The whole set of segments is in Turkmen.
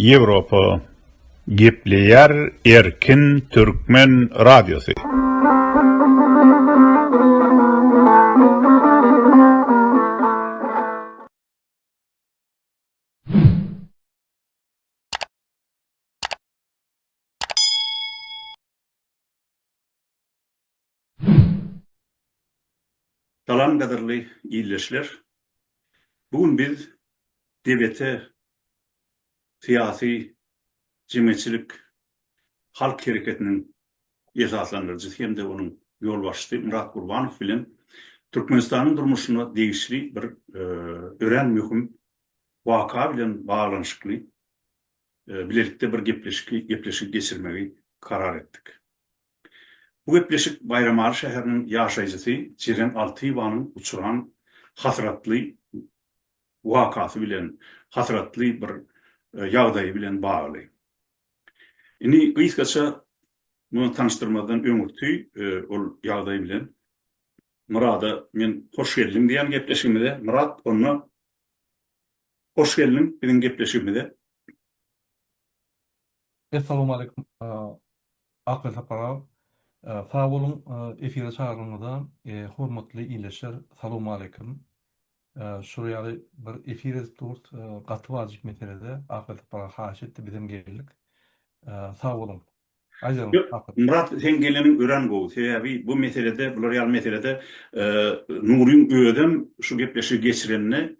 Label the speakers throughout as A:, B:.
A: Ýewropa. Gepleýär Erkin Türkmen Radiosy.
B: Salam gadyrly ildeşler! Bu gün biz DBT syýasy jemgyýetçilik halk hereketiniň esaslandyryjysy hem-de onuň ýolbaşçysy Myrat Gurbanow bilen Türkmenistanyň durmuşyna degişli bir örän möhüm waka bilen baglanyşykly bilelikde bir gepleşiki gepleşigi geçirmegi karar etdik. Bu gepleşik Baýramaly şäheriniň ýaşaýjysy Jeren Altyýewanyň uçran hasratly wakasy bilen, hasratly bir ýagdaýy bilen bagly. Indi gysgaça muny tanyşdyrmazdan öňürti ol ýagdaý bilen Myrada men hoş geldiň diýýän gepleşigimize. Myrat onda hoş geldiň biziň gepleşigimize.
C: Essalawmaleýkum Akbel Sapar aga. Sag boluň efire çagyranyňyza. Hormatly ildeşler salowmaleýkim. Şular ýaly bir efir edip durus. Gaty wajyp meselede Akbel Sapar aga haýyş etdi bizem geldik. Sag boluň. Aýdalyň
B: Ýok,
C: Akbel.
B: Myrat seň geleniň örän gowy. Sebäbi bu meselede, bular ýaly meselede Nuryň özem şu gepleşigi geçirende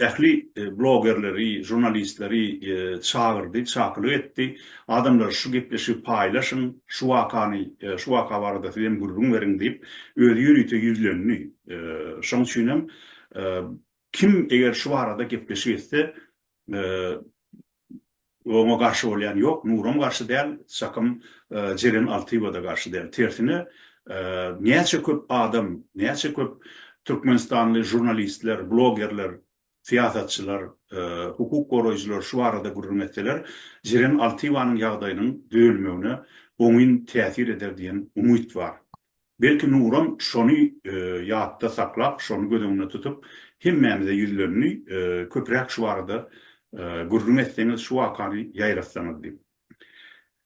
B: ähli blogerleri, žurnalistleri çagyrdy, çakylyk etdi. Adamlar şu gepleşigi paýlaşyň, şu wakany, şu waka barada siz hem gürrüň beriň diýip, özi ýörite ýüzlendi. Şoň üçinem kim eger şu barada gepleşik etse, Oňa garşy bolýan ýok, Nuram garşy däl, çakym Jeren Altyýewa-da garşy däl. Tersine, näçe köp adam, näçe köp türkmenistanly žurnalistler, blogerler, syýasatçylar, hukuk goraýjylar şu barada gürrüň etseler, Jeren Altyýewanyň ýagdaýynyň düzelmegine oňyn täsir eder diýen umyt bar. Belki Nuram şony ýatda saklap, şony göz öňünde tutup, hemmämize ýüzlendi, köpräk şu barada gürrüň etseňiz, şu wakany ýaýratsaňyz diýip.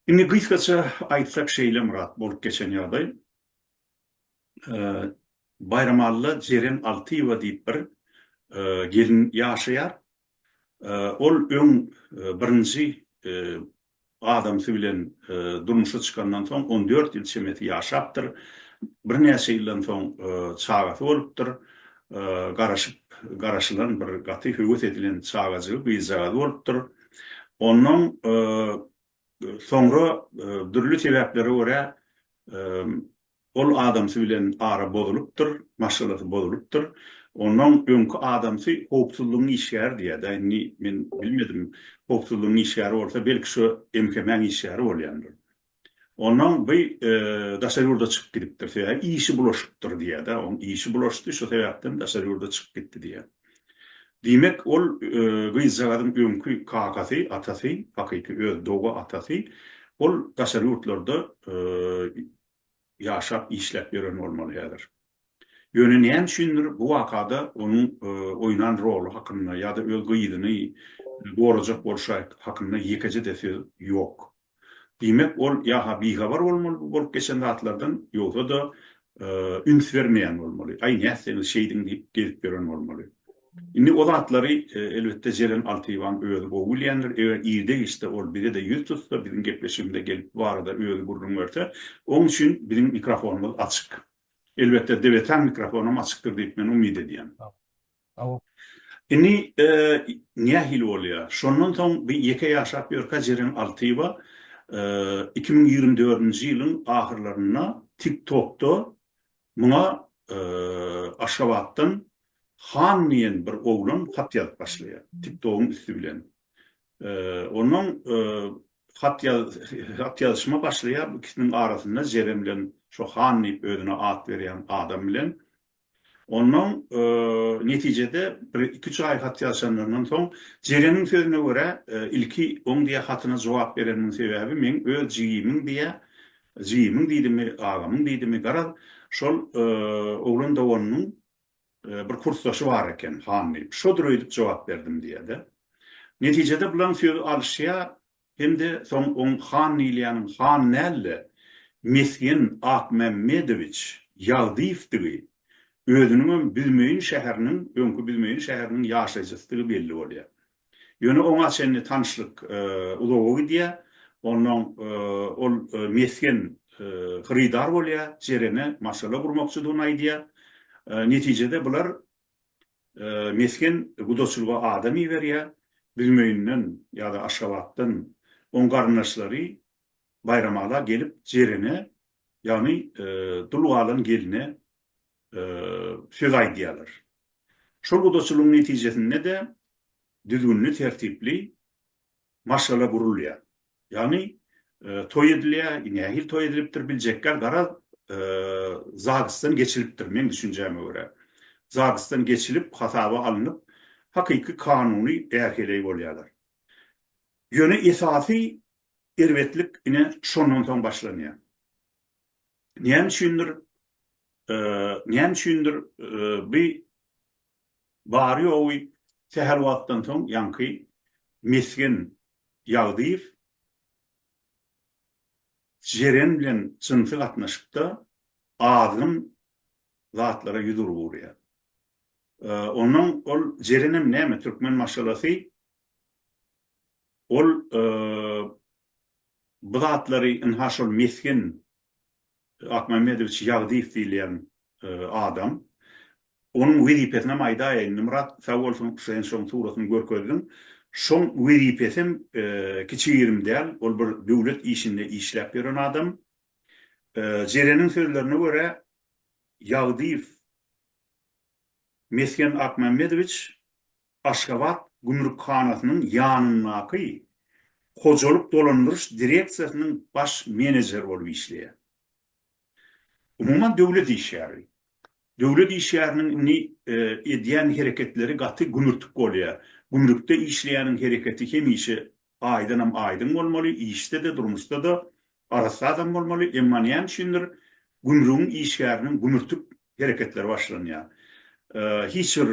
B: Indi gysgaça aýtsak şeýle Myrat, bolup geçen ýagdaý. Baýramalyda Jeren Altyýewa diýip bir gelin ýaşaýar. Ol öň birinji adamsy bilen durmuşa çykandan soň 14 ýyl çemesi ýaşapdyr. Birnäçe ýyldan soň çagasy bolupdyr. Garaşyp, garaşylan bir gaty höwes edilen çagajygy, gyzjagazy bolupdyr. Ondan soňra dürli sebäplere görä Ol adamsy bilen ara bozulypdyr, maşgalasy bozulypdyr. Onnoň öňki adamsy howpsuzlygyň işgäri diýýär-dä, indi men bilmedim, howpsuzlygyň işgäri bolsa, belki şu MHM-iň işgäri bolýandyr. Onnoň bu daşary ýurda çykyp gidipdir, sebäbi işi bulaşypdyr diýýär-dä, oň işi bulaşdy, şu sebäpden daşary ýurda çykyp gitdi diýýär. Diýmek, ol gyzjagazyň öňki kakasy, atasy, hakyky öz doga atasy, ol daşary ýurtlarda ýaşap, işläp ýören bolmaly häzir. Ýöne näme üçindir bu wakada onuň oýnan roly hakynda ýa-da öz gyzyny gorajak bolşy hakynda ýekeje-de söz ýok. Diýmek, ol ýa-ha bihabar bolmaly bu bolup geçen zatlardan, ýogsa-da üns bermeýän bolmaly. Aý, nätseňiz şeýdiň diýip gezip ýören bolmaly. Indi o zatlary, elbetde, Jeren Altyýewaň özi gowy bilýändir. Eger irde-giçde ol bize-de ýüz tutsa, biziň gepleşigimize gelip bu barada özi gürrüň berse, oň üçin biziň mikrofonymyz açyk. Elbetde, DBT-niň mikrofonam açykdyr diýip men umyt edýän. Indi nähili bolýar? Şondan soň bu ýeke ýaşap ýörkä Jeren Altyýewa 2024-nji ýylyň ahyrlarynda TikTok-da muňa Aşgabatdan Han diýen bir oglan hat ýazyp başlaýar, TikTok-yň üsti bilen. Ondan hat hat ýazyşma başlaýar bu ikisiniň arasynda Jeren bilen şo Han diýip özüne at berýän adam bilen. Onnoň netijede bir iki-üç aý hat ýazyşanlaryndan soň, Jereniň sözüne görä, ilki oň diýýär hatyna jogap berenimiň sebäbi meň öz jigimiň diýýär, jigimiň diýdimi, agamyň diýdimi, garaz, şol oglan doganynyň bir kursdaşy bar eken, Han diýip, şodur öýdüp jogap berdim diýýär-de. Netijede bulaň sözi alyşýar hem-de soň oň han diýilýäniň han däl-de, Mesgen Akmämmedowiç Ýagdyýewdigi, özüniňem Büzmeýin şäheriniň, öňki Büzmeýin şäheriniň ýaşaýjysydygy belli bolýar. Ýöne oňa çenli tanyşlyk uzaga gidýär. Onnoň ol mesgen hyrydar bolýar, Jerene maşgala gurmakçydygyny aýdýar. Netijede bular mesgen gudaçylyga adam iberýär. Büzmeýinden ýa-da Aşgabatdan oň garyndaşlary Baýramala gelip Jerene, ýagny dul galan gelne söz aýdýarlar. Şol gudaçylygyň netijesinde-de düzgünli-tertipli maşgala gurulýar. Ýagny toý edilýär, nähili toý edilipdir biljekgär, garaz, ZAGS-dan geçilipdir, meň düşünjäme görä. ZAGS-dan geçilip, hasaba alnyp, hakyky kanuny är-heleý bolýarlar. Ýöne esasy erbetlik ine şondan soň başlanýar. Näme üçindir, näme üçindir bi bary-ýogy sähel wagtdan soň ýaňky Mesgen Ýagdyýew Jeren bilen jynsy gatnaşykda azgyn zatlara ýüz urup urýar. Onnoň ol Jerenem näme türkmen maşgalasy ol Bu zatlary ynha şol Mesgen Akmämmedowiç Ýagdyýew diýilýän adam. Onuň wezipesinem aýdaýaýyn indi Myrat sag bolsun sen şoň suratyny görkezdiň. Şoň wezipesem kiçi-girim däl, ol bir döwlet işinde işläp ýören adam. Jereniň sözlerine görä Ýagdyýew Mesgen Akmämmedowiç Aşgabat gümrükhanasynyň ýanyndaky hojalyk dolandyryş direksiýasynyň baş menejeri bolup işleýär. Umuman döwlet işgäri. Döwlet işgäriniň indi edýän hereketleri gaty gümürtik bolýar. Gümrükde işleýäniň hereketi hemişe aýdanam aýdyň bolmaly, işde-de, durmuşda-da arassa adam bolmaly, emma näme üçindir gümrügiň işgäriniň gümürtik hereketleri başlanýar. Hiç bir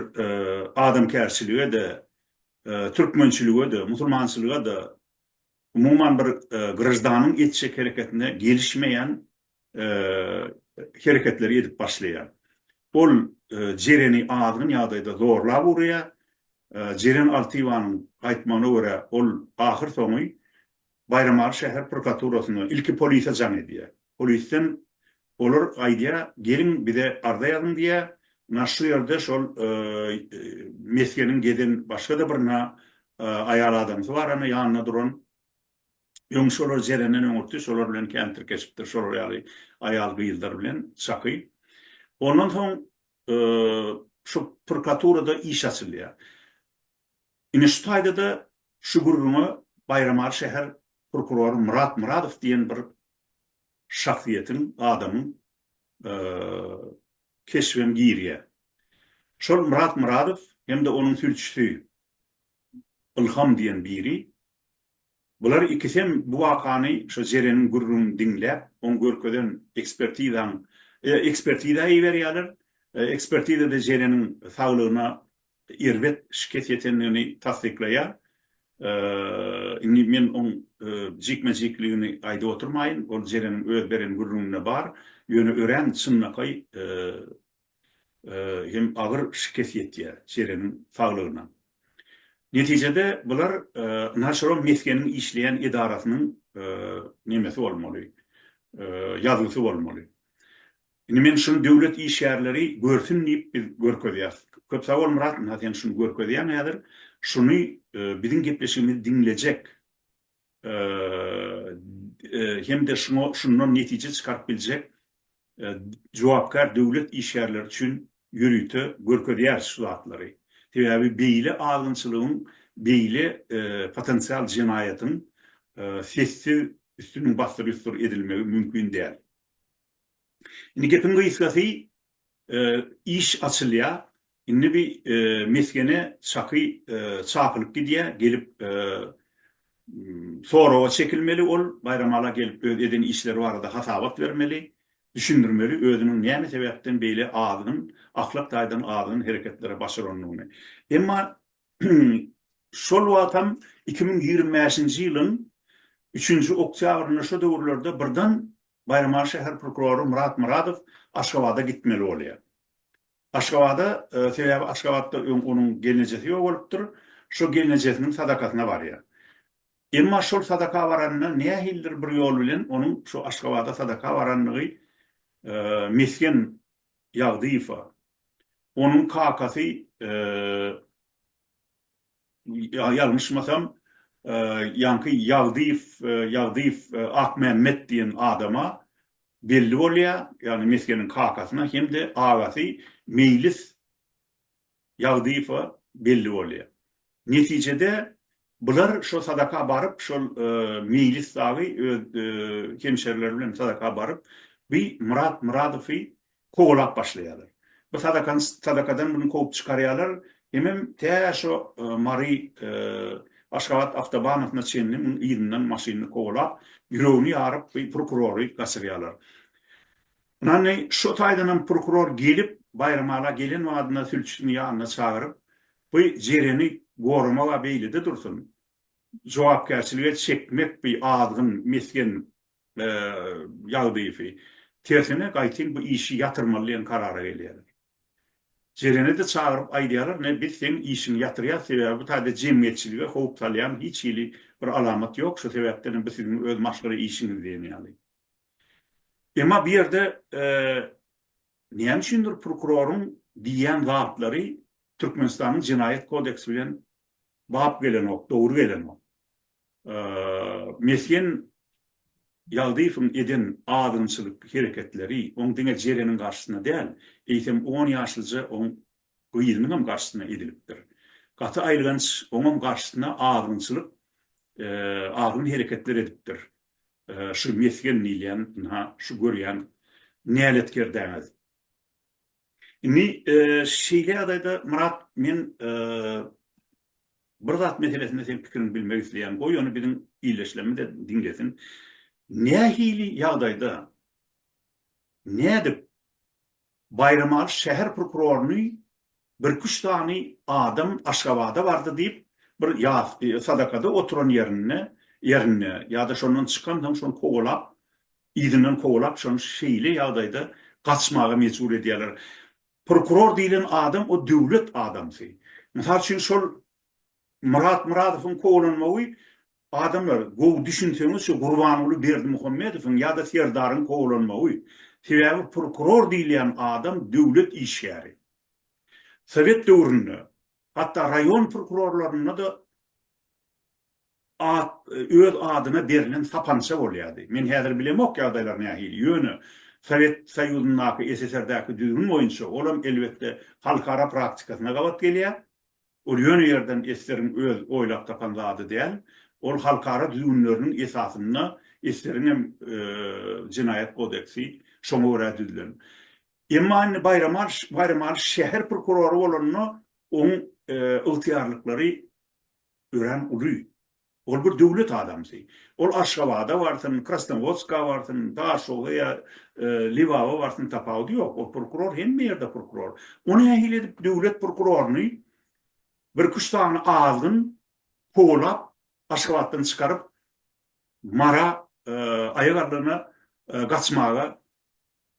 B: adamkärçilige-de, türkmençilige-de, musulmançylyga-da, umuman bir graždanyň etjek hereketine gelişmeýän hereketleri edip başlaýar. Ol Jereni azgyn ýagdaýda zorlap urýar. Jeren Altyýewanyň aýtmagyna görä, ol ahyrsoňy Baýramaly şäher prokuraturasyna, ilki polise jaň edýär. Polisden olar aýdýar, geliň bize arza ýazyň diýýär. Ynha şu ýerde şol Mesgeniň gezen başga-da bir ynha aýal adamsy bar ana ýanynda duran. Öň şolar Jerenden öňürti şolar bilen kän tirkeşipdir, şolar ýaly aýal-gyzlar bilen çaky. Ondan soň şu prokuraturada iş açylýar. Ine şu taýda-da şu gürrüňe Baýramaly şäher prokurory Myrat Myradow diýen bir şahsyýetiň, adamyň keşbem girýär. Şol Myrat Myradow hem-de onuň sülçüsi Ylham diýen biri Bular ikisem bu wakany şo Jereniň gürrüňini diňläp, oň görkezen ekspertizaň ekspertiza iberýärler. Ekspertizada Jereniň saglygyna erbet şikes ýetendigini tassyklaýar. Indi men oň jikme-jikligini aýdyp oturmaýyn, ol Jereniň öz beren gürrüňinde bar. Ýöne örän çynlakaý hem agyr şikes ýetýär Jereniň saglygyna. Netijede bular ynha şolam mesgeniň işleýän edarasynyň nemesi bolmaly, ýazgysy bolmaly. Indi men şuny döwlet işgärleri görsün diýip biz görkezýäs. Köp sag bol Myrat, ynha sen şuny görkezýäň häzir. Şuny biziň gepleşigimizi diňlejek hem-de şuňa şundan netije çykaryp biljek jogapkär döwlet işgärleri üçin ýörite görkezýäris şu zatlary. Sebäbi beýle azgynçylygyň, beýle potensial jenaýatyň sessiz üstüniň bassyr-ýusdur edilmegi mümkin däl. Indi gepiň gysgasy, Iş açylýar. Indi bi mesgene çaky çakylyp gidýär, gelip soraga çekilmeli ol, Baýramala gelip öz eden işleri barada hasabat bermeli, düşündirmeli özüniň näme sebäpden beýle azgyn, ahlak taýdan azgyn hereketlere baş urandygyny. Emma. Şol wagtam 2025-nji ýylyň üçünji oktýabrynda şo döwürlerde birden Baýramaly şäher prokurory Myrat Myradow Aşgabada gitmeli bolýar. Aşgabada, sebäbi Aşgabatda öň onuň gelnejesi ýogalypdyr, şo gelnejesiniň sadakasyna barýar. Emma şol sadaka baranda nähilidir bir ýol bilen onuň şo Aşgabada sadaka barandygy Mesgen Ýagdyýewe, onuň kakasy ýalňyşmasam, ýaňky Ýagdyýew, Ýagdyýew Akmämmet diýen adama belli bolýar, ýagny Mesgeniň kakasyna hem-de agasy Meýlis Ýagdyýewe belli bolýar. Netijede, bular şo sadaka baryp, şol Meýlis dagy öz hemşerileri bilen sadaka baryp, bi Myrat Myradowy kowalap başlaýarlar. Bu sadakany sadakadan muny kowup çykarýarlar. Hemem tä şo Mary Aşgabat awtobanasyna çenli munuň yzyndan maşynyny kowalap, ýüregini ýaryp bu prokurory gaçyrýarlar. Ynany şo taýdanam prokuror gelip Baýramala gelen badyna sülçüsini ýanyna çagyryp, bu Jereni goramag-a beýlede dursun, jogapkärçilige çekmek bu azgyn mesgen Ýagdyýewi, tersine, gaýtym bu işi ýatyrmaly diýen karara gelýärler. Jerene-de çagyryp aýdýarlar, ine, biz seň işiňi ýatyrýas, sebäbi bu taýda jemgyýetçilige howp salýan hiç hili bir alamat ýok, şu sebäpden hem bu siziň öz maşgala işiňiz diýen ýaly. Emma bu ýerde näme üçindir prokuroryň diýýän zatlary Türkmenistanyň Jenaýat kodeksi bilen bap gelenok, dogry gelenok. Mesgen Ýagdyýewiň eden azgynçylyk hereketleri oň diňe Jereniň garşysyna däl, eýsem on ýaşlyja oň gyzynyňam garşysyna edilipdir. Gaty aýylganç oňam garşysyna azgynçylyk, azgyn hereketler edipdir. Şu Mesgen diýilýän ynha şu görýän näletkerdäňiz. Indi şeýle ýagdaýda Myrat men bir zat meselesinde seň pikiriňi bilmek isleýän. Goý ony biziň ildeşlerimiz-de diňlesin. Nähili ýagdaýda nädip Baýramaly şäher prokuroryny birküç sany adam Aşgabada bardy diýip bir ýas sadakada oturan ýerinde ýerinde ýa-da şondan çykansoň şony kowalap Yzyndan kowalap şony şeýle ýagdaýda gaçmaga mejbur edýärler. Prokuror diýlen adam o döwlet adamsy. Mysal üçin şol Myrat Myradowyň kowalanmagy adamlar gowy düşünseňiz şu Gurbanguly Berdimuhamedowyň ýa-da Serdaryň kowalanmagy. Sebäbi prokuror diýilýän adam döwlet işgäri. Sowet döwründe hatda raýon prokurorlarynda-da At öz adyna berlen sapança bolýardy. Men häzir bilemok ýagdaýlar nähili, ýöne Sowet Soýuzyndaky, SSR-däki düzgün boýunça, olam elbetde halkara praktikasyna gabat gelýär. Ol ýöne ýerden SSR-iň öz oýlap tapan zady däl. Ol halkara düzgünleriniň esasynda SSR-iň hem Jenaýat kodeksi şoňa görä düzülen. Emma indi Baýramaly şäher prokurory bolanda oň ygtyýarlyklary örän uly. Ol bir döwlet adamsy. Ol Aşgabada barsyn, Krasnowodska barsyn, Daşoguza ýa Lebaba barsyn tapawudy ýok. Ol prokuror hemme ýerde prokuror. O nähili edip döwlet prokuroryny birküç sany azgyn kowalap Aşgabatdan çykaryp Mara aýak aldygyna gaçmaga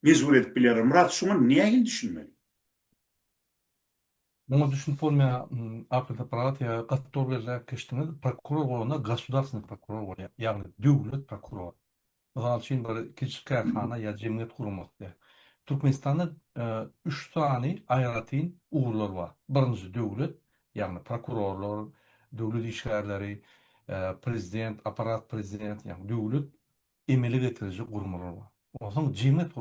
B: mejbur edip bilýärler. Myrat şuňa nähili düşünmeli?
C: Muňa düşünip bolmaýar Akyl Saparat ýa gaty dogry belläp geçdiňiz. Prokuror bolanda gosudarstwnyý prokuror bolýar. Ýagny döwlet prokurory. Mysal üçin bir kiçi kärhana ýa jemgyýet guramasy diýýär. Türkmenistanda üç sany aýratyn ugurlar bar. Birinji döwlet, ýagny prokurorlar, döwlet işgärleri, prezident, apparat prezident, ýagny döwlet emele getiriji guramalar bar. Onsoň jemgyýet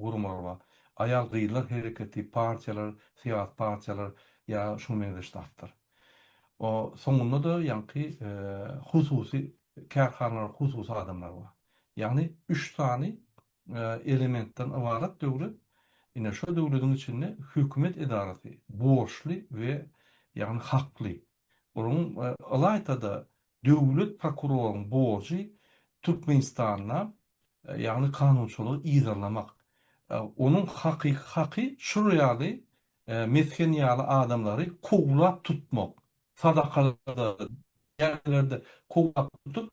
C: guramalary bar. Aýal-gyzlar hereketi, partiýalar, syýasy partiýalar ýa şuňa meňzeş zatlar. O soňunda-da ýaňky hususy kärhanalar, hususy adamlar bar. Ýagny üç sany elementden ybarat döwlet. Ine şo döwlediň içinde hökümet edarasy borçly we ýagny hakly. Olaryň ylaýta-da Döwlet prokuroryň borjy Türkmenistanda ýagny kanunçylygy yzarlamak. Onuň hakyky haky şul ýaly mesgen ýaly adamlary kowlap tutmak. Sadakalarda, ýerlerde kowlap tutup,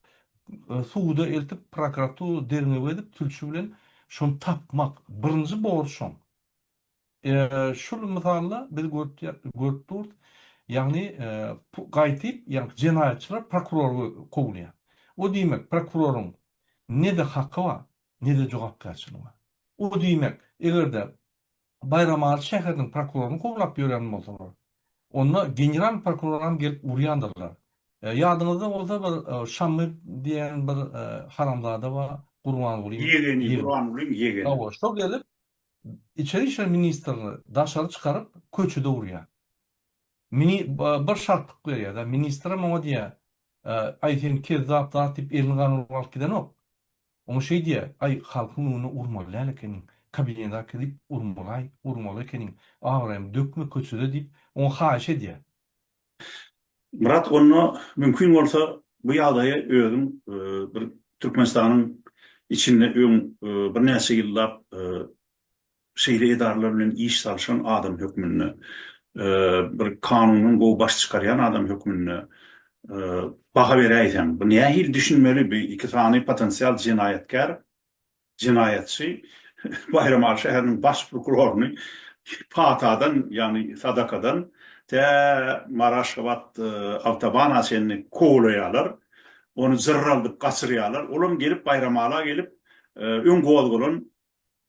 C: suda eltip, prokuratura derňew edip, sülçi bilen şony tapmak. Birinji borç şoň. Şul mysalda biz görüp görüp durus. Ýagny gaýtyp, ýagny jenaýatçylar prokurory kowulýar. O diýmek, prokuroryň ne-de haky bar, ne-de jogapkärçiligi bar. O diýmek, eger-de Baýramaly şäheriniň prokuroryny kowlap ýören bolsalar, onda general prokuroram gelip urýandyrlar. Ýadyňyzda bolsa bir Şammy diýen bir haramzada bar, Gurbangulyň
B: Ýegeni, Gurbangulyň ýegeni.
C: Hawa, şo gelip Içeri işler ministrini daşary çykaryp köçede urýar. Mini bir şarpyk berýär-de, ministrem oňa diýýär, Aý sen kezzap zat diýip elini ganyryp alyp gidenok. Oňa şeý diýýär, Aý halkyň öňünde urmaly däl ekeniň, kabinete äkidip urmaly, urmaly ekeniň, abraýymy dökme köçede diýip, oňa haýyş edýär.
B: Myrat onda mümkin bolsa bu ýagdaýa özüň bir Türkmenistanyň içinde öň birnäçe ýyllap şeýle edaralar bilen iş salşan adam hökmünde bir kanundan gowy baş çykarýan adam hökmünde baha beräýseň bu nähili düşünmeli bu iki sany potensial jenaýatkär Jenaýatçy Baýramaly şäheriniň baş prokuroryny patadan, ýagny sadakadan tä Mary-Aşgabat awtobana çenli kowlaýarlar. Ony jyrraldyp gaçyrýarlar. Olam gelip Baýramala gelip, öň gozgalan,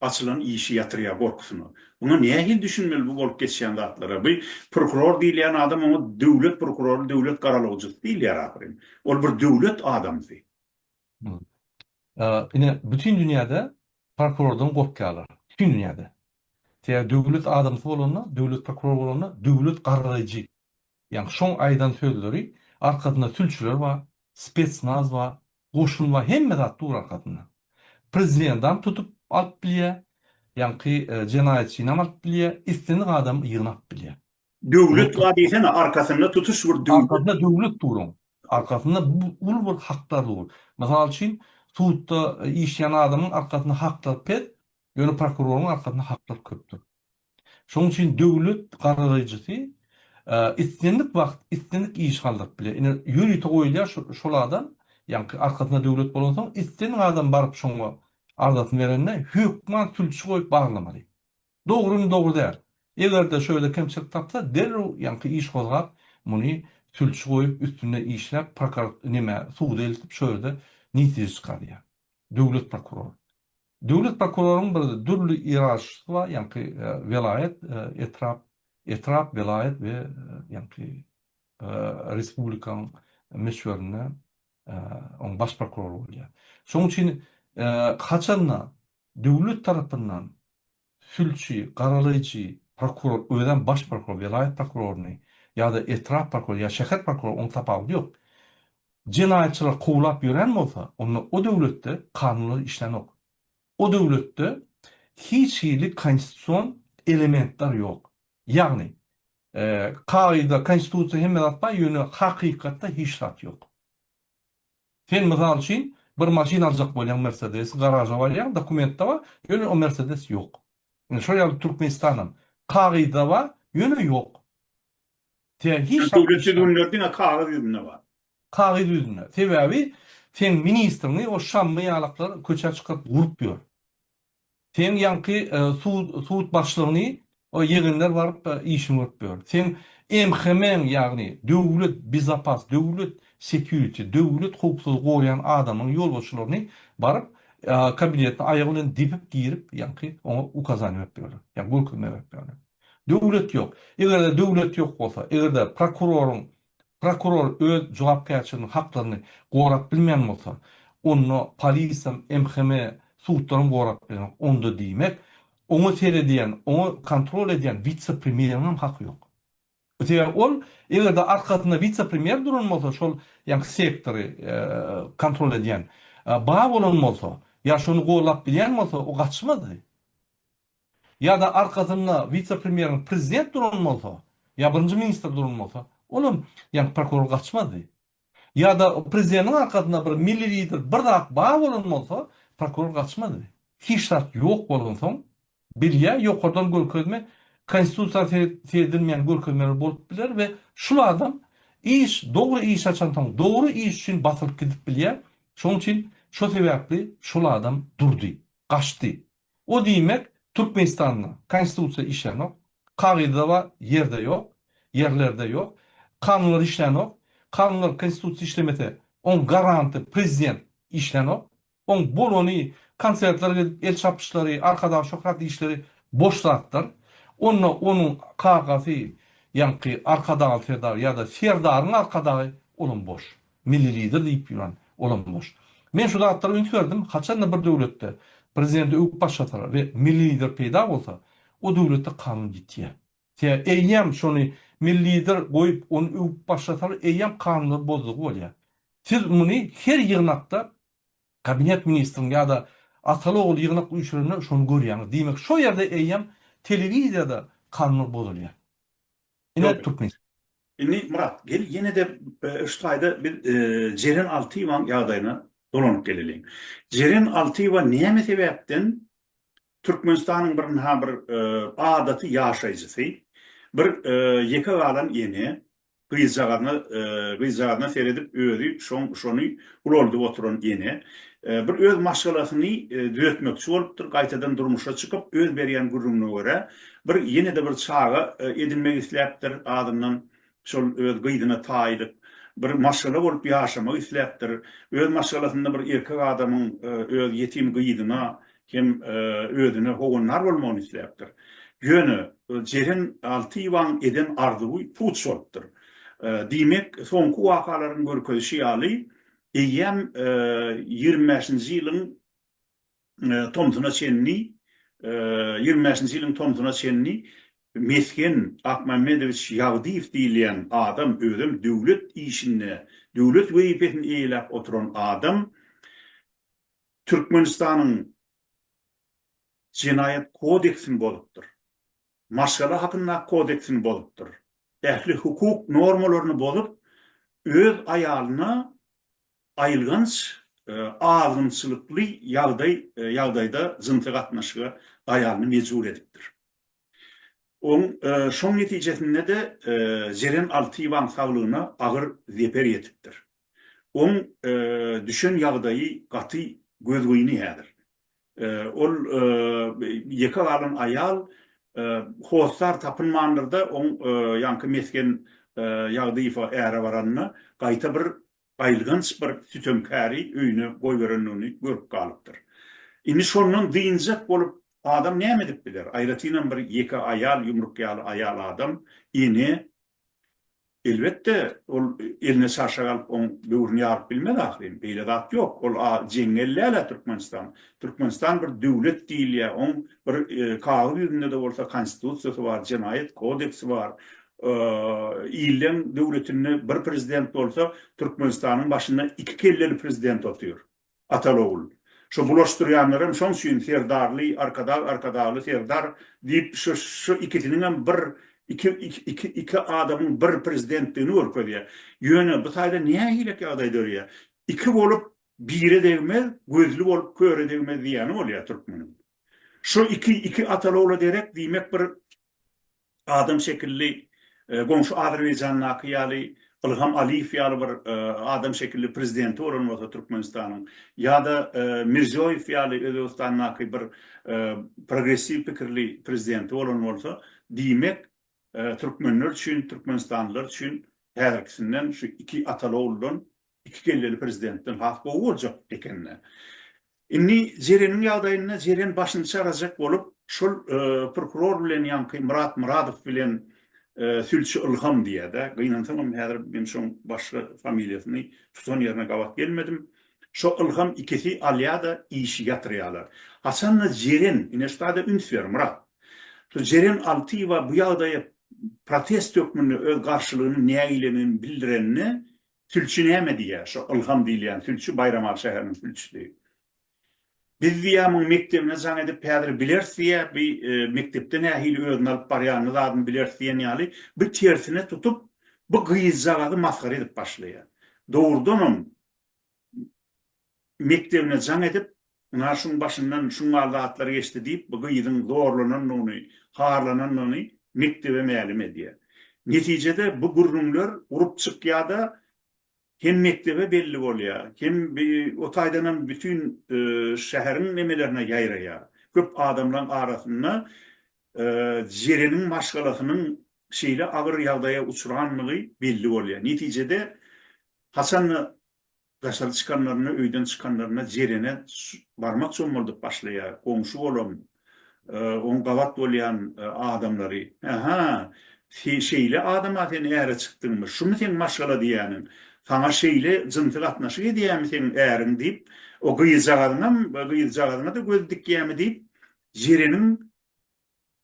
B: açylan işi ýatyrýar gorkusyna. Muňa nähili düşünmeli bu bolup geçýän zatlara? Bu prokuror diýilýän adam oňa döwlet prokurory, döwlet garalawjysy diýilýär ahyryn. Ol bir döwlet adamsy.
C: Ine, bütin dünýäde prokurordan gorkýarlar. Bütin dünýäde. Sebäbi döwlet adamsy bolanda, döwlet prokurory bolanda, döwlet garraýjy. Ýagny şoň aýdan sözleri arkasynda sülçüler bar, spetsnaz bar, goşun bar, hemme zat dur arkasynda. Prezidendam tutup alyp bilýär, ýaňky jenaýatçynam alyp bilýär, islendik adamy ýygnap bilýär.
B: Döwlet bar diýsene, arkasynda tutuş bir döwlet.
C: Arkasynda döwlet dur oň. Arkasynda uly bir haklar dur. Mysal üçin, sudda işleýän adamyň arkasynda haklar pes, ýöne prokuroryň arkasynda haklar köpdür. Şonuň üçin döwlet garalaýjysy islendik wagt islendik iş galdyryp bilýär. Ine, ýörite goýulýar şol adam, ýaňky arkasynda döwlet bolansoň, islendik adam baryp şoňa arzasyny berende hökman sülçi goýup barlamaly. Dogrymy dogry däl. Egerde şöyle kemçilik tapsa derrew ýaňky iş gozgap muny sülçi goýup üstünde işläp prokurat neme suda eltip şo ýerde netije çykarýar. Döwlet prokurory. Döwlet prokuroryň bir dürli ýerarşysy bar ýaňky welaýat etrap etrap welaýat we ýaňky respublikanyň möçberinde oň baş prokurory bolýar. Şoň üçin haçanda Döwlet tarapyndan sülçi, garalaýjy, prokuror, özem baş prokuror, welaýat prokuroryny ýa-da etrap prokurory ýa şäher prokurory, onuň tapawudy ýok. Jenaýatçylar kowlap ýören bolsa, onda o döwletde kanunlar işlänok. O döwletde hiç hili konstitusion elementler ýok. Ýagny, kagyzda konstitusiýa hemme zat bar, ýöne hakykatda hiç zat ýok. Sen mysal üçin bir maşyn aljak bolýaň Mercedes garaža barýaň dokumentde bar ýöne o Mercedes ýok. Ine şol ýaly Türkmenistanam kagyzda bar ýöne ýok. Sen hiç zat
B: Döwlet düzgünleri diňe kagyz ýüzünde bar.
C: Kagyz ýüzünde. Sebäbi seň ministriňi o Şammy ýalaklar köçä çykaryp urup ýör. Seň ýaňky sud sud başlygyny o ýegenler baryp işini görüp ýör. Seň MHM-iň ýagny döwlet bezopas döwlet security döwlet howpsuzlygy goraýan adamyň ýolbaşçylaryny baryp kabinetine aýagy bilen depip girip ýaňky oňa ukazaniýa berip ýörler. Ýa görkezme berip ýörler. Döwlet ýok. Eger-de döwlet ýok bolsa, eger-de prokuroryň Prokuror öz jogapkärçiligini, haklaryny gorap bilmeýän bolsa, onda polisem, MHM, sudlaram gorap bilenok. Onda diýmek, oňa seredýän, oňa kontrol edýän wise-premýeriňem haky ýok. Sebäbi ol, eger-de arkasynda wise-premýer duran bolsa, şol ýaňky sektory kontrol edýän, bar bolan bolsa, ýa şony golap bilýän bolsa, o gaçmazdy. Ýa-da arkasynda wise-premýeriň prezident duran bolsa, ýa birinji ministr duran bolsa, olam ýaňky prokuror gaçmazdy. Ýa-da prezidentiň arkasynda bir milli lider bir zat bar bolan bolsa, prokuror gaçmazdy. Hiç zat ýok bolansoň, bilýär, ýokardan görkezme, konstitusiýa seredilmeýän görkezmeler bolup biler we şul adam. Iş, dogry iş açansoň, dogry iş üçin basylyp gidip bilýär. Şonuň üçin şo sebäpli şol adam durdy, gaçdy. O diýmek, Türkmenistanda Konstitusiýa işlänok, kagyzda bar, ýerde ýok, ýerlerde ýok, kanunlar işlänok, kanunlar, Konstitusiýa işlemese, oň garanty prezident işlänok, oň bolany konsertler edip el çapyşlary, Arkadag şöhrat diýişleri boş zatlar. Onda onuň kakasy ýaňky Arkadagly Serdar ýa-da Serdaryň Arkadagy olam boş. Milli lider diýip ýören olam boş. Men şu zatlara üns berdim, haçanda bir döwletde prezidenti öwüp başlasalar we milli lider peýda bolsa, o döwletde kanun ýitýär. Sebäbi eýýäm şony milli lider goýup ony öwüp başlasalar eýýäm kanunlary bozdugy bolýar. Siz muny her ýygnakda kabinet ministriň ýa-da ataly-ogul ýygnak üýşürende şony görýäňiz. Diýmek şo ýerde eýýäm telewiziýada kanunlar bozulýar. Ine Türkmenistan.
B: Indi Myrat, gel ýene-de şu taýda biz Jeren Altyýewaň ýagdaýyna dolanyp geleliň. Jeren Altyýewa näme sebäpden Türkmenistanyň bir ynha bir adaty ýaşaýjysy, bir ýeke galan ene, gyzjagazyna gyzjagazyna seredip özi şoň şony ulaldyp oturan ene, bir öz maşgalasyny düzetmekçi bolupdyr, gaýtadan durmuşa çykyp, öz berýän gürrüňine görä, bir ýene-de bir çaga edinmek isläpdir, azyndan şol öz gyzyna taýlyk, bir maşgala bolup ýaşamak isläpdir. Öz maşgalasynda bir erkek adamyň öz ýetim gyzyna hem özüne howandar bolmagyny isläpdir. Ýöne Jeren Altyýewaň eden arzuwy puç bolupdyr. Diýmek, soňky wakalaryň görkezişi ýaly, eýýäm 25-nji ýylyň tomsuna çenli 25-nji ýylyň tomsuna çenli Mesgen Akmämmedowiç Ýagdyýew diýilýän adam, özem döwlet işinde, döwlet wezipesini eýeläp oturan adam Türkmenistanyň Jenaýat kodeksini bozupdyr. Maşgala hakyndaky kodeksini bozupdyr. Ähli hukuk normalaryny bozup, öz aýalyna aýylganç, azgynçylykly ýagdaý ýagdaýda jynsy gatnaşyga aýalyny mejbur edipdir. Oň şoň netijesinde-de Jeren Altyýewaň saglygyna agyr zeper ýetipdir. Oň düşen ýagdaýy gaty gözgyny häzir. Ol ýeke galan aýal hossar tapynmandyr-da, oň ýaňky Mesgen Ýagdyýewe äre baranda gaýta bir aýylganç bir sütemkäri öýüne goýberendigini görüp galypdyr. Indi şondan dynjak bolup adam näme edip biler? Aýratynam bir ýeke aýal, ýumruk ýaly aýal adam, ene, elbetde, ol eline çarşak alyp oň böwrüni ýaryp bilmez ahyryn. Beýle zat ýok. Ol jeňňel däl-ä Türkmenistan. Türkmenistan bir döwlet diýilýär. Oň bir kagyz ýüzünde-de bolsa konstitusiýasy bar, jenaýat kodeksi bar. Illeň döwletinde bir prezident bolsa, Türkmenistanyň başynda iki kelleli prezident otyr. Ataly-ogul. Şo bulaşdyrýanlaram şoň üçin Serdarly Arkadag, Arkadagly Serdar diýip şo şo ikisiniňem bir iki iki iki adamyň bir prezidentdigini görkezýär. Ýöne bu taýda nähilek ýagdaý dörýär? Iki bolup bire degmez, gözli bolup köre degmez diýýäni bolýar türkmeniň. Şo iki iki ataly-ogla derek diýmek bir adam şekilli goňşy Azerbaýjandaky ýaly Ylham Aliýew ýaly bir adam şekilli prezidenti bolan bolsa Türkmenistanyň ýa-da Mirziýoýew ýaly Özbegistandaky bir progressiw pikirli prezidenti bolan bolsa, diýmek türkmenler üçin, türkmenistanlylar üçin häzirkisinden şu iki ataly-oguldan iki kelleli prezidentden has gowy boljak ekende. Indi Jereniň ýagdaýynda Jeren başyny çarajak bolup, şol prokuror bilen ýaňky Myrat Myradow bilen sülçi Ylham diýýär-dä. Gynansamam häzir men şoň başga familiýasyny tutan ýerine gabat gelmedim. Şo Ylham ikisi alýar-da işi ýatyrýarlar. Haçanda Jeren, ine şu taýda üns ber Myrat. Şu Jeren Altyýewa bu ýagdaýa protest hökmünde öz garşylygyny nägileligini bildirende Sülçi näme diýýär? Şo Ylham diýilýän sülçi Baýramaly şäheriniň sülçüsi. Biz diýýär, muň mekdebine jaň edip häzir bileris diýýär, bi mekdepde nähili özüni alyp barýanyny zadyny bileris diýen ýaly, bi tersine tutup, bu gyzjagazy masgara edip başlaýar. Dogrudanam, mekdebine jaň edip, Ynha şuň başyndan şuň ýaly zatlar geçdi diýip, bu gyzyň zorlanandygyny, harlanandygyny mekdebe mälim edýär. Netijede bu gürrüňler urup çykýar-da, hem mekdebe belli bolýar, hem o taýdanam bütin şäheriň nemelerine ýaýraýar. Köp adamlaň arasynda Jereniň maşgalasynyň şeýle agyr ýagdaýa uçranlygy belli bolýar. Netijede, haçanda Daşary çykanlarynda, öýden çykanlarynda Jerene barmak çommaldyp başlaýar. Goňşy-golam, oň gabat bolýan adamlary, Hä-hä, şeýle adama sen äre çykdyňmy? Şumy seň maşgala diýýäniň? Saňa şeýle jynsy gatnaşyk edýämi seň äriň diýip, o gyzjagazyňam, gyzjagazyňa-da göz dikýämi diýip, Jereniň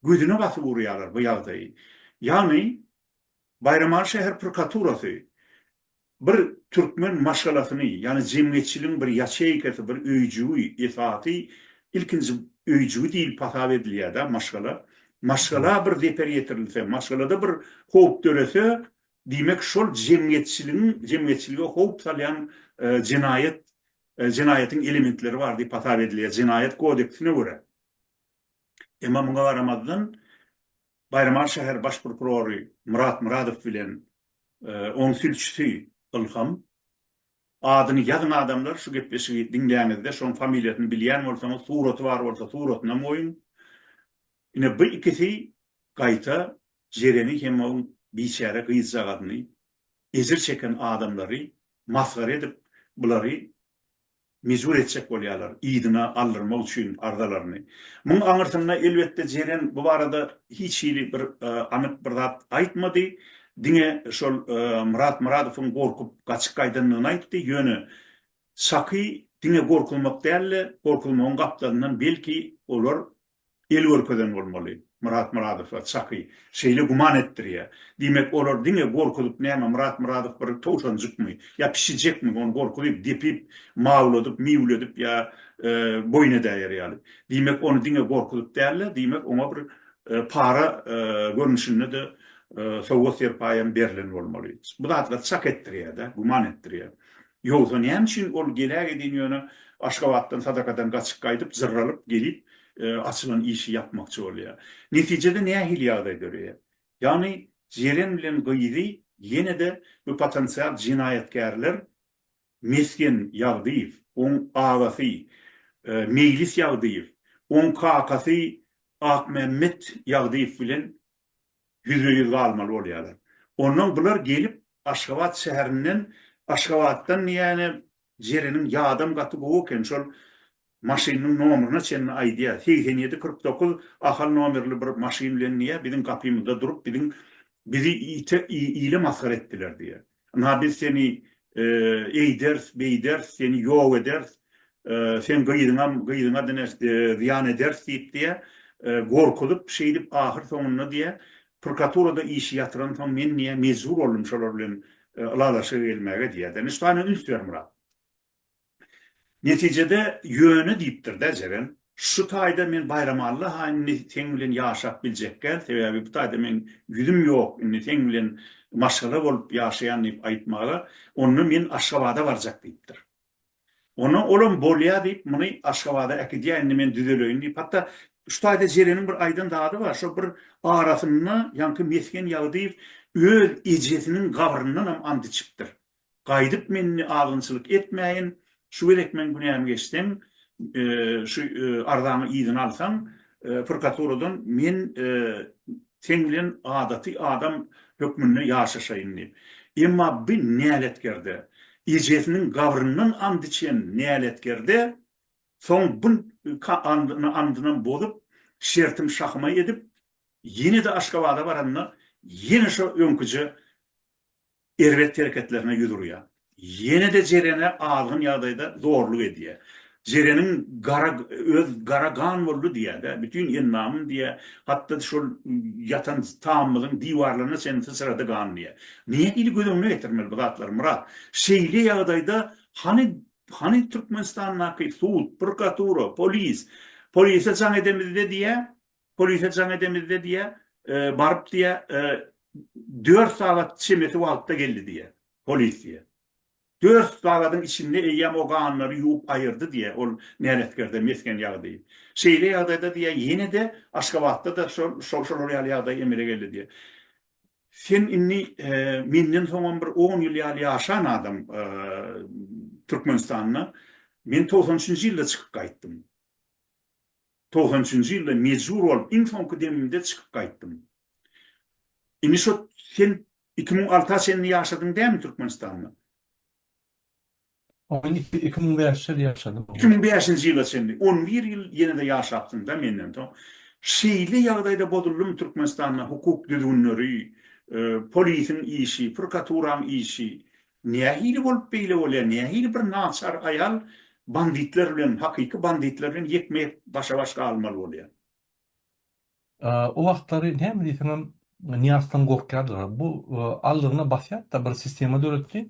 B: gözüne basyp urýarlar bu ýagdaýy. Ýagny, Baýramaly şäher prokuraturasy bir türkmen maşgalasyny, ýagny jemgyýetçiligiň bir ýaçeýkasy, bir öýjügi, esasy ilkinji öýjügi diýlip hasap edilýär-dä maşgala. Maşgala bir zeper ýetirilse, maşgalada bir howp dörese, diýmek şol jemgyýetçiligiň, jemgyýetçilige howp salýan jenaýat, jenaýatyň elementleri bar diýip hasap edilýär jenaýat kodeksine görä. Emma muňa garamazdan, Baýramaly şäher baş prokurory Myrat Myradow bilen oň sülçüsi Ylham, adyny ýazyň adamlar şu gepleşigi diňläňizde şoň familiýasyny bilýän bolsaňyz suraty bar bolsa suratynam goýuň. Ine bu ikisi gaýta Jereni hem oň biçäre gyzjagazyny ejir çeken adamlary masgara edip bulary mejbur etjek bolýarlar yzyna aldyrmak üçin arzalaryny. Muň aňyrsynda elbetde Jeren bu barada hiç hili bir anyk bir zat aýtmady. Diňe şol Myrat Myradowyň gorkup gaçyp gaýdandygyny aýtdy. Ýöne çaky diňe gorkuzmak däl-de, gorkuzmagyň gapdalyndan belki olar el görkezen bolmaly Myrat Myradowa çaky şeýle güman etdirýär. Diýmek olar diňe gorkuzyp näme Myrat Myradow bir towşanjykmy ýa pişijekmi ony gorkuzyp depip mawladyp miwledip ýa boýun edäýer ýaly. Diýmek ony diňe gorkuzyp dälde diýmek oňa bir para görnüşinde-de sowgat serpaýam berlen bolmaly. Bu zatlar çak etdirýär-de güman etdirýär. Ýogsa näme üçin ol gelägedin ýöne Aşgabatdan sadakadan gaçyp gaýdyp jyrralyp gelip açylan işi ýapmakçy bolýar. Netijede nähili ýagdaý döreýär? Ýagny Jeren bilen gyzy ýene-de bu potensial jenaýatkärler Mesgen Ýagdyýew, oň agasy Meýlis Ýagdyýew, oň kakasy Akmämmet Ýagdyýew bilen ýüzbe-ýüz galmaly bolýarlar. Onnoň bular gelip Aşgabat şäherinden, Aşgabatdan diýýäne Jereniň ýadam gaty gowy eken, şol maşynynyň nomeryna çenli aýdýar. 87 49 Ahal nomerli bir maşyn bilen diýýär, biziň gapymyzda durup biziň bizi ite ile masgara etdiler diýýär. Ynha biz seni eýderis, beýderis, seni ýok ederis, seň gyzyňam, gyzyňa dine zyýan ederis diýip diýýär. Gorkuzyp, şeýdip ahyr soňunda diýýär, prokuraturada işi ýatyransoň men diýýär, mejbur boldum şolar bilen ylalaşyga gelmäge diýýär. Ine şu taýdan üns ber Myrat. Netijede ýöne diýipdir-dä Jeren, şu taýda men Baýramalla-ha indi seň bilen ýaşap biljekgäl, sebäbi bu taýda meň ýüzüm ýok indi seň bilen maşgala bolup ýaşaýan diýip aýtmaga, onda men Aşgabada barjak diýipdir. Onda olam bolýa diýip muny Aşgabada äkidýär indi men düzeleýin diýip, hatda şu taýda Jereniň bir aýdan zady bar, şo bir arasynda ýaňky Mesgen Ýagdyýew öz ejesiniň gabryndanam ant içipdir. Gaýdyp men indi azgynçylyk etmäýin, şu gezek meň günämi geçseň, şu arzaňy yzyna alsaň, prokuraturadan men seň bilen adaty adam hökmünde ýaşaşaýyn diýip. Emma bi näletkerde, ejesiniň gabryndan and içen näletkerde soň bu andynam bozup, şertim şahyma edip, ýene-de Aşgabada baranda ýene şo öňküje erbet hereketlerine ýüz urýar. Ýene-de Jerene azgyn ýagdaýda zorluk edýär. Jereniň gara öz gara gan boldy diýýär-de, bütin endamym diýýär, hatda şol ýatan tamymyzyň diwarlaryna çenli syçrady gan diýýär. Nähili göz öňüne getirmeli bu zatlary Myrat? Şeýle ýagdaýda hany hany Türkmenistandaky sud, prokuratura, polis? Polise jaň edemizde diýýär, Polise jaň edemizde diýýär, baryp diýýär, dört sagat çemesi wagtda geldi diýýär, polis diýýär. Dört sagadyň içinde eýýäm o ganlary ýuwup aýyrdy diýýär, ol näletkerde mesgen ýagdaýy. Şeýle ýagdaýda diýýär, ýene-de Aşgabatda-da şol şolar ýaly ýagdaý emele geldi diýýär. Sen indi menden soňam bir on ýyl ýaly ýaşan adam Türkmenistanda. Men 93-nji ýylda çykyp gaýtdym. 93-nji ýylda mejbur bolup, iň soňky demimde çykyp gaýtdym. Indi şo sen 2006-a çenli ýaşadyň dämi Türkmenistanda?
C: Men 2005 ýyl ýaşadym.
B: 2005-nji ýyla çenli 11 ýyl ýene-de ýaşapsyň-da menden soň. Şeýle ýagdaýda bozuldymy Türkmenistanda hukuk düzgünleri, polisiň işi, prokuraturaň işi? Nähili bolup beýle bolýar? Nähili bir naçar aýal banditler bilen, hakyky banditler bilen ýekme-ýek başa-baş galmaly bolýar?
C: O wagtlary näme diýseňem Nyýazdan gorkýardylar. Bu aldygyna basýardy-da bir sistema döretdi.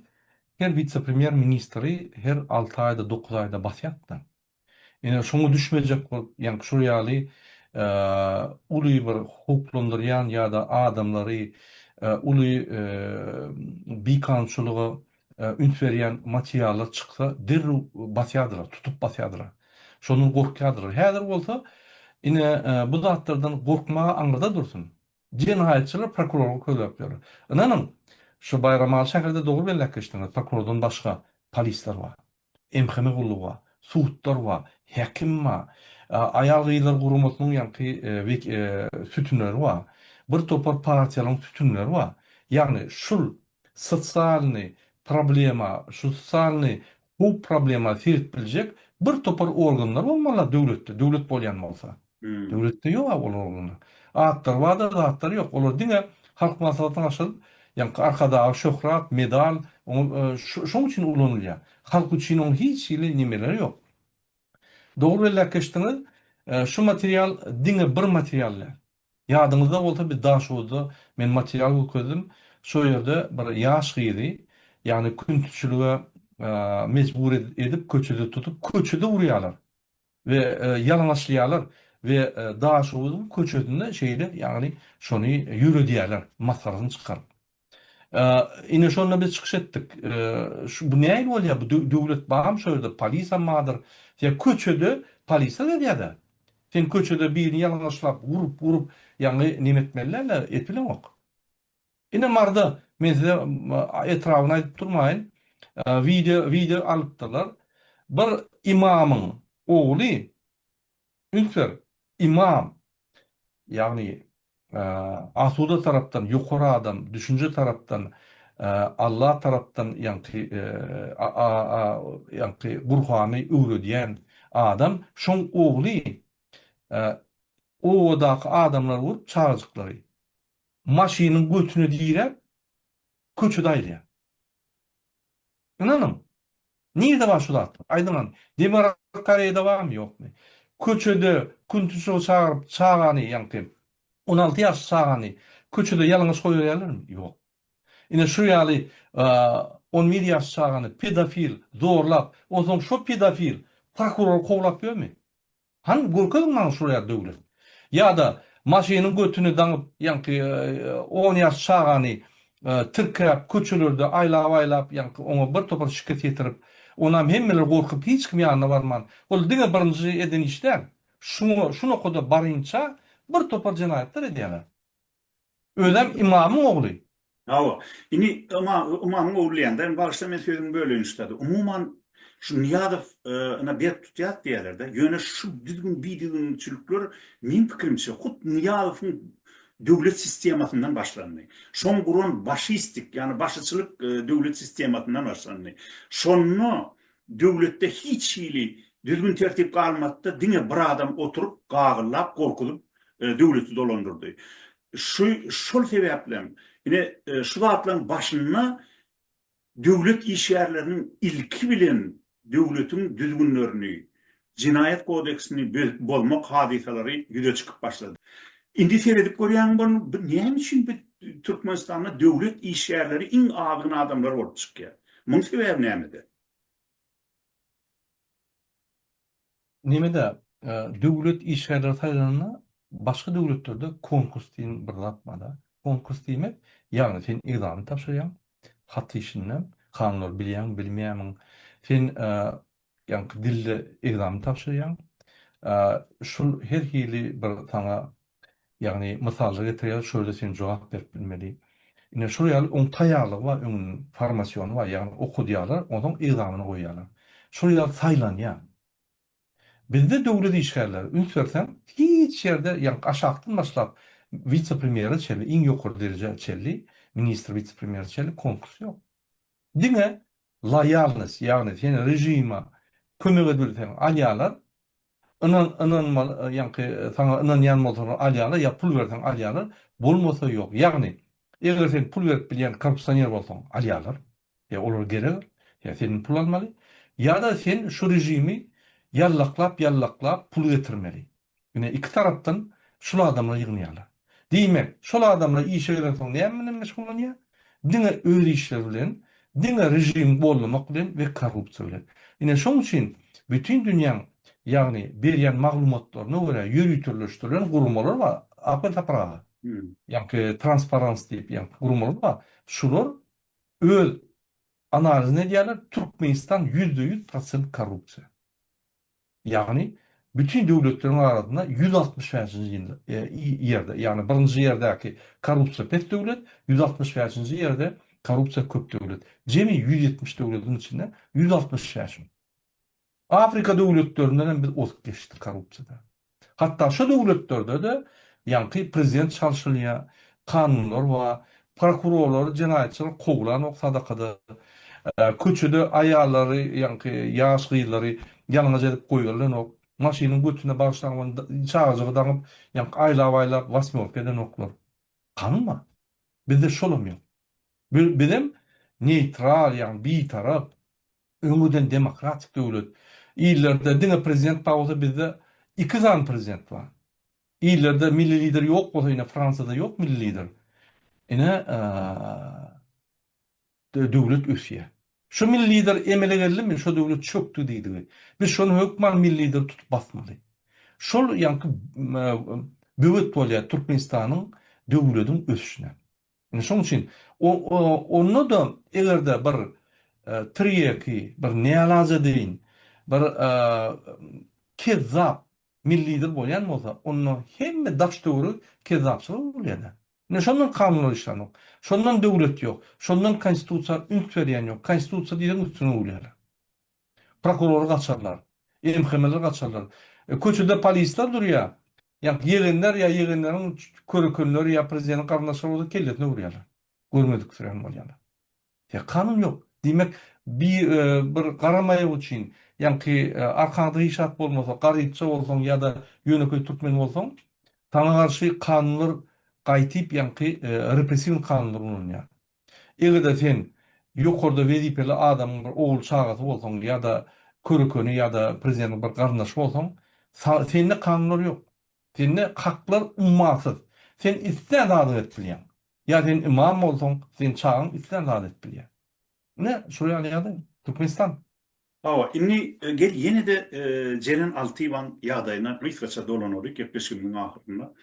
C: Her wise-premýer ministri her alty aýda, dokuz aýda basýardy-da. Ine şoňa düşmejek bolup, ýaňky şol ýaly uly bir howplandyrýan ýa-da adamlary uly bikanunçylyga üns berýän materiallar çyksa derrew basýardylar, tutup basýardylar. Şondan gorkýardylar. Häzir bolsa ine bu zatlardan gorkmaga aňyrda dursun. Jenaýatçylar prokurorlygy közläp ýörler. Ynanyň, şu Baýramaly şäherde dogry belläp geçdiňiz, prokurordan başga polisler bar. MHM gullugy bar, sudlar bar, häkim bar, aýal-gyzlar guramasynyň ýaňky sütünleri bar. Bir topar partiýalaryň sütünleri bar. Ýagny şul sosialnyý problema, şu sosialnyý howp problema seredip biljek bir topar organlar bolmaly döwletde, döwlet bolýan bolsa. Döwletde ýok-a ol organlar. Atlary bar-da, zatlary ýok. Olar diňe Halk Maslahatyna aşyryp, ýaňky Arkadaga şöhrat, medal, oňa şoň üçin ulanylýar. Halk üçin oň hiç hili nemeleri ýok. Dogry belläp geçdiňiz. Şu material diňe bir material däl. Ýadyňyzda bolsa biz Daşoguzda men material görkezdim. Şo ýerde bir ýaş gyzy, ýagny küntiçilige mejbur edip köçede tutup köçede urýarlar we ýalaňaçlaýarlar we Daşoguzyň köçesinde şeýle ýagny şony ýöredýärler masgarasyny çykaryp. Ine şonda biz çykyş etdik. Şu bu nähili bolýar bu döwlet barmy şo ýerde polisam bardyr. Sen köçede polisiýa gezýärde. Sen köçede birini ýalaňaçlap urup urup ýaňy neme etmeli dälde et bileňok. Ine Maryda men size etrabyny aýdyp durmaýyn. Wideo wideo alypdyrlar. Bir imamyň ogly Üns ber, imam, ýagny asuda tarapdan ýokary adam, düşünje tarapdan Alla tarapdan ýaňky ýaňky Gurhany öwredýän adam, şoň ogly obadaky adamlary urup çagajyklary maşynyň götüne diräp köçede aýlaýar. Ynanyň. Nirde bar şu zatlar? Aýdyň hany. Demirgazyk Koreýada barmy, ýokmy? Köçede küntiçigi çagyryp çagany, ýaňky 16 ýaşly çagany köçede ýalaňaç goýberýärlermi? Ýok. Ine şu ýaly 11 ýaşly çagany pedofil zorlap, onsoň şo pedofil prokurory kowlap ýörmi? Hany görkeziň maňa şol ýaly döwlet. Ýa-da maşynyň götüni daňyp ýaňky on ýaş çagany tirkäp köçelerde aýlap-aýlap ýaňky oňa bir topar şikes ýetirip, onam hemmeler gorkup hiç kim ýanyna barman, ol diňe birinji eden iş däl. Şuňa şu nokada barynça bir topar jenaýatlar edýärler. Özem ymamyň ogly.
B: Hawa. Indi ymamyň ogly diýende, indi bagyşla men sözüňi böleýin ussady. Umuman şu Nyýazow ina berk tutýar diýýärler-de. Ýöne şu düzgün bidüzgünçilikler meň pikirimçe hut Nyýazowyň döwlet sistemasyndan başlandy. Şoň guran başistik, ýagny başyçylyk döwlet sistemasyndan başlandy. Şonda döwletde hiç hili düzgün-tertip galmady-da, diňe bir adam oturyp, gagyllap, gorkuzyp döwleti dolandyrdy. Şu şol sebäplem ine şu zatlaryň başynda döwlet işgärleriniň ilki bilen döwletiň düzgünlerini, jenaýat kodeksini bozmak hadysalary ýüze çykyp başlady. Indi seredip görýäň bu näme üçin bu Türkmenistanda döwlet işgärleri iň azgyn adamlar bolup çykýar? Muň sebäbi nämede?
C: Nemede döwlet işgärleri saýlananda başga döwletlerde konkurs diýen bir zat bar-da. Konkurs diýmek, ýagny sen ekzamen tabşyrýaň, hat işinden, kanunlary bilýäňmi, bilmeýämiň, sen ýaňky dilde ekzamen tabşyrýaň. Şul her hili bir saňa ýagny mysallar getirýär, şo ýerde sen jogap berip bilmeli. Ine şol ýaly oň taýýarlygy bar öňünden formasiony bar ýagny okadýarlar onsoň ekzamene goýýarlar. Şol ýaly saýlanýar. Bizde döwlet işgärleri üns berseň hiç ýerde ýaňky aşakdan başlap wise-premýere çenli iň ýokary derejä çenli ministr wise-premýere çenli konkurs ýok. Diňe loýalnost ýagny sen režime kömek edibilseň alýarlar Ynan ynanmaly ýaňky saňa ynanýan bolsalar alýarlar ýa pul berseň alýarlar bolmasa ýok ýagny eger sen pul berip bilýän korrupsioner bolsaň alýarlar ýa olara gerek ýa senden pul almaly ýa-da sen şu režimi ýallaklap ýallaklap pul getirmeli ine iki tarapdan şul adamlar ýygnaýarlar Diýmek, şol adamlar işe gelensoň näme bilen meşgullanýar? Diňe öz işleri bilen, diňe režimi goldamak bilen we korrupsiýa bilen. Ine, şoň üçin bütin dünýäň, ýagny berýän maglumatlaryna görä ýöriteleşdirilen guramalar bar, Akbel Sapar aga. Ýaňky Transparans diýip, ýaňky guramalar bar. Şular öz analizini edýärler, Türkmenistan 100% prosent korrupsiýa. Ýagny, bütin döwletleriň arasynda 165-nji ýerde, ýagny birinji ýerdäki korrupsiýa pes döwlet, 165-nji ýerde korrupsiýa köp döwlet. Jemi 170 döwletiň içinde 165. Afrika döwletlerinden hem biz ozup geçdik korrupsiýada. Hatda şo döwletlerde-de ýaňky prezident çalşylýar, kanunlar bar, prokurorlary, jenaýatçylar kowlanok sadakada. Köçede aýallary, ýaňky ýaş gyzlary ýalňaç edip goýberilenok. Maşynyň götüne bagyşlanan çagajygy daňyp, ýaňky aýlap-aýlap wasmýorka edenoklar. Kanun bar. Bizde şolam ýok. Bizem neýtral, ýagny bitarap, Öňňeden demokratik döwlet. Illerde diňe prezident bar bolsa bizde iki sany prezident bar. Illerde milli lider ýok bolsa ine Fransiýada ýok milli lider. Ine döwlet ösýär. Şu milli lider emele geldimi şo döwlet çökdi diýdigi. Biz şony hökman milli lideri tutup basmaly. Şol ýaňky böwet bolýar Türkmenistanyň döwlediň ösüşine. Ine şoň üçin onda-da eger-de bir tirýeki, bir nälajedeýin, bir kezzap milli lider bolýan bolsa, onda hemme daş-töweregi kezzapçylyk bolýar-da. Ine şondan kanunlar işlänok. Şondan döwlet ýok. Şondan konstitusiýa üns berýän ýok. Konstitusiýa diýseň üstüňe gülýärler. Prokurory gaçarlar. MHM-ler gaçarlar. Köçede polisler durýar. Ýa ýegenler ýa ýegenleriň körekenleri ýa prezidentiň garyndaşlary bolsa kellesine urýarlar. Görmediksirän bolýarlar. Ýa kanun ýok. Diýmek, bi bir garamaýak üçin, ýaňky arkaňda hiç zat bolmasa, garypja bolsaň ýa-da ýönekeý türkmen bolsaň, saňa garşy kanunlar gaýtyp ýaňky repressiw kanunlar ulanylýar. Eger-de sen ýokarda wezipeli adamyň bir ogul çagasy bolsaň ýa-da körekeni ýa-da prezidentiň bir garyndaşy bolsaň, sende kanunlar ýok. Sende haklar ummasyz. Sen islän zadyňy edip bilýäň. Ýa sen imam bolsaň, seň çagaň islän zadyny edip bilýär. Ine, şular ýaly ýagdaý. Türkmenistan.
B: Hawa, indi gel ýene-de Jeren Altyýewaň ýagdaýyna gysgaça dolanaly gepleşigimiziň ahyrynda.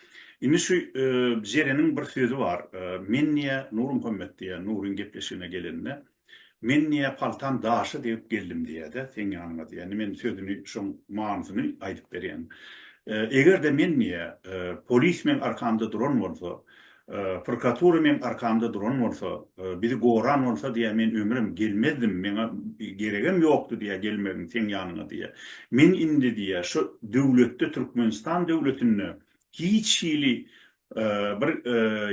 B: Indi şu Jereniň bir sözi bar, Men diýýär, Nurmuhammet diýýär, Nuryň gepleşigine gelende, Men diýýär, paltam daşa degip geldim diýýär-de, seň ýanyňa diýýär. Indi men sözüni, şoň manysyny aýdyp berýän. Eger-de men diýýär, polis meň arkamda duran bolsa, Prokuratura meň arkamda duran bolsa, bizi goran bolsa diýýär, men ömrüm gelmezdim, meňa geregem ýokdy diýýär gelmegiň seň ýanyňa diýýär. Men indi diýýär, şu döwletde, Türkmenistan döwletinde hiç hili bir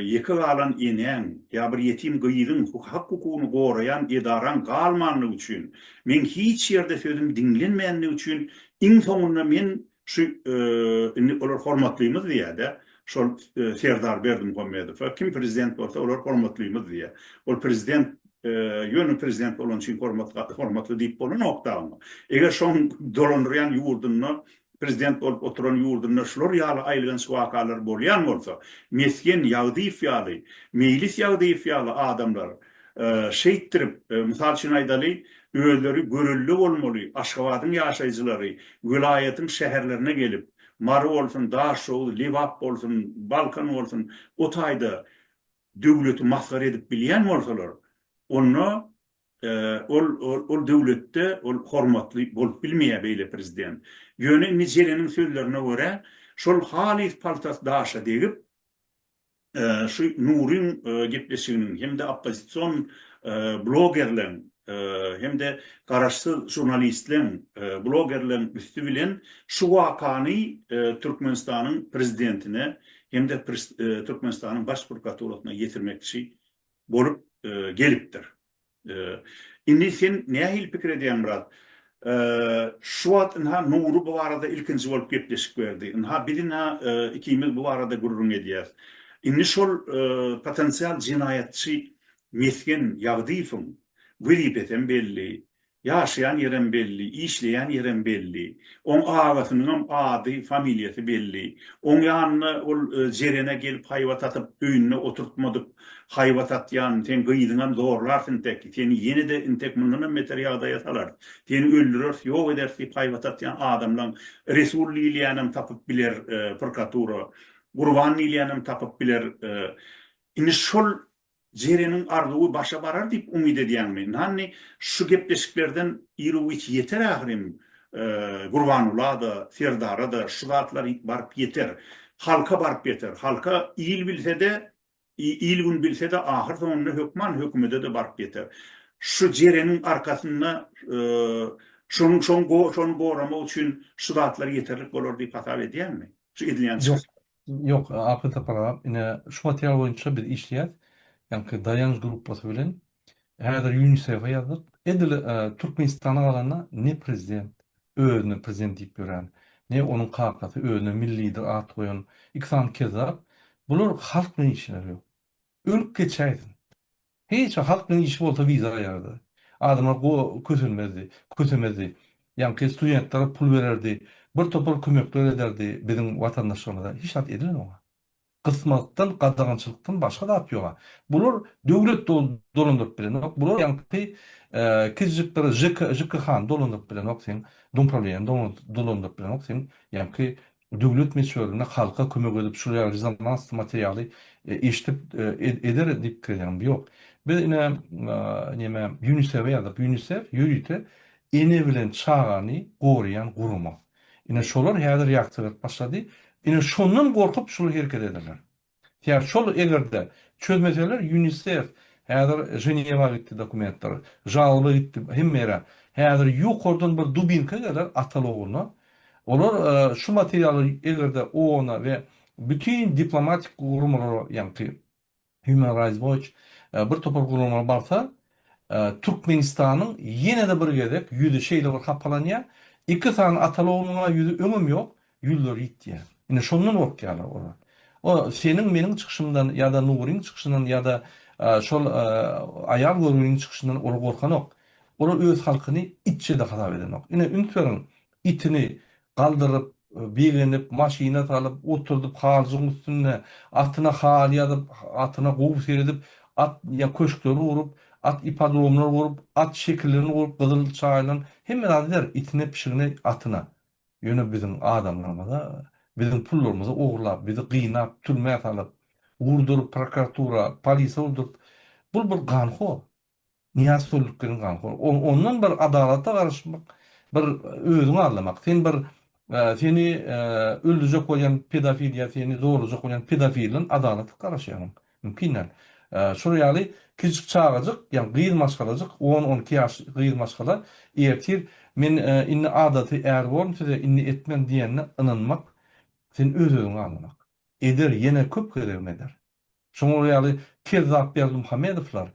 B: ýeke galan enäň ýa bir ýetim gyzyň hak-hukugyny goraýan edaraň galmanlygy üçin, meň hiç ýerde sözüm diňlenmänligi üçin iň soňunda men Şu indi olar hormatlymyz diýýär-de, şol Serdar Berdimuhamedowa kim prezident bolsa olar hormatlymyz diýýär. Ol prezident ýöne prezident bolany üçin hormat hormatly diýip bolanok-da oňa. Eger şoň dolandyrýan ýurdunda prezident bolup oturan ýurdunda şular ýaly aýylganç wakalar bolýan bolsa, Mesgen Ýagdyýew ýaly, Meýlis Ýagdyýew ýaly adamlar Şeýtdirip, mysal üçin aýdaly, özleri görelde bolmaly Aşgabadyň ýaşaýjylary welaýatyň şäherlerine gelip, Mary bolsun, Daşoguz, Lebap bolsun, Balkan bolsun, o taýda döwleti masgara edip bilýän bolsalar, onda ol ol döwletde ol hormatly bolup bilmeýär beýle prezident. Ýöne indi Jeleniň sözlerine görä, şol halys paltasy daşa degip, şu Nuryň gepleşiginiň hem-de oppozision blogerleň hem-de garaşsyz žurnalistleň, blogerleň üsti bilen şu wakany Türkmenistanyň prezidentine hem-de Türkmenistanyň Baş prokuraturasyna ýetirmekçi bolup gelipdir. Indi sen nähili pikir edýäň Myrat? Şu wagt ynha Nury bu barada ilkinji bolup gepleşik berdi. Ynha biz ynha ikimiz bu barada gürrüň edýäs. Indi şol potensial jenaýatçy Mesgen Ýagdyýewiň wezipesem belli, Ýaşaýan ýerem belli, işleýän ýerem belli. Oň agasynyňam ady, familiýasy belli. Oň ýanyna ol Jerene gelip haýbat atyp, öýünde oturtmadyk, haýbat atýan, seň gyzyňam zorlarys intek, seni ýene-de intek mundanam beter ýagdaýa salarys, seni öldüreris, ýok ederis diýip haýbat atýan adamlaň Resul diýilýänem tapyp biler prokuratura, Gurban diýilýänem tapyp biler. Indi şol Jereniň arzuwy başa barar diýip umyt edýäňmi? Nanny şu gepleşiklerden iru-giç ýeter ahyryn Gurbanguly-da, Serdara-da şu zatlar baryp ýeter. Halka baryp ýeter. Halka il bilse-de, il-gün bilse-de ahyr soňunda hökman hökümede-de baryp ýeter. Şu Jereniň arkasynda şonuň şony goramak üçin şu zatlar ýeterlik bolar diýip hasap edýäňmi? Şu edilýän
C: Ýok. Ýok, Akyl Sapar aga, ine, şu material boýunça biz işleýäs. Ýaňky Daýanç gruppasy bilen. Häzir UNICEF-e ýazdyk. Edil Türkmenistana galanda ne prezident özüne prezident diýip ýören, ne onuň kakasy özüne milli lider at goýan iki sany kezzap. Bular halk bilen işleri ýok. Ölüp geçäýsin. Hiç halk bilen işi bolsa wiza aýardy. Adamlar go kösenmezdi, kösemezdi. Ýaňky studentlere pul bererdi, bir topar kömekler ederdi biziň watandaşlarymyza. Hiç zat edilenok-a. Gysmakdan, gadagançylykdan başga zat ýog-a. Bular döwlet dolandyryp bilenok. Bular ýaňky kiçijik bir JK JKH-ny dolandyryp bilenok seň, dompravleniýany dolandyryp bilenok seň ýaňky döwlet möçberinde halka kömek edip şul ýaly rezonansly materialy eşidip eder diýip pikir edýän ýok. Biz ine neme UNICEF-e ýazdyk. UNICEF ýörite ene bilen çagany goraýan gurama. Ine şolar häzir reaksiýa berip başlady. Ine şondan gorkup şular hereket ederler. Sebäbi şol eger-de çözmeseler UNICEF häzir Ženewa gitdi dokumentler, žalba gitdi hemme ýere. Häzir ýokardan bir dubinka geler ataly-ogluna. Olar şu materialy eger-de OON-a we bütin diplomatik guramalara ýaňky Human Rights Watch bir topar guramalara barsa Türkmenistanyň ýene-de bir gezek ýüzi şeýle bir hapalanýar. Iki sany ataly-oglunyň-a ýüzi öňem ýok, Ýüzleri ýitýär. Ine şondan gorkýarlar olar. O seniň meniň çykyşymdan ýa-da Nuryň çykyşyndan ýa-da şol aýal görgüliň çykyşyndan olar gorkanok. Olar öz halkyny itçe-de hasap edenok. Ine üns beriň, itini galdyryp, begenip, maşyna salyp, oturdyp haljygyň üstünde, atyna haly ýazyp, atyna gowy seredip, at ýa köşkleri gurup, at ipodromlar gurup, at şekillerini gurup, gyzyl çaýylan hemme zady eder itine, pişigine, atyna. Ýöne biziň adamlarymyza, biziň pullarymyzy ogurlap, bizi gynap, türmä salyp, urduryp, prokuratura, polise urduryp, bul bir ganhor. Nyýazow öldürip gelen ganhor. Ondan bir adalata garaşmak, bir özüňi aldamak. Sen bir seni öldürjek bolýan pedofil ýa seni zorlajak bolýan pedofilden adalatly garaşýaň. Mümkin däl. Şol ýaly kiçijik çagajyk, ýagny gyz maşgalajyk, on-on iki ýaş gyz maşgala ertir men indi adaty är borun size, indi etmen diýenine ynanmak, sen öz-özüňi aldamak. Eder, ýene köp gezegem eder. Şoňa ýaly kezzap Berdimuhamedowlar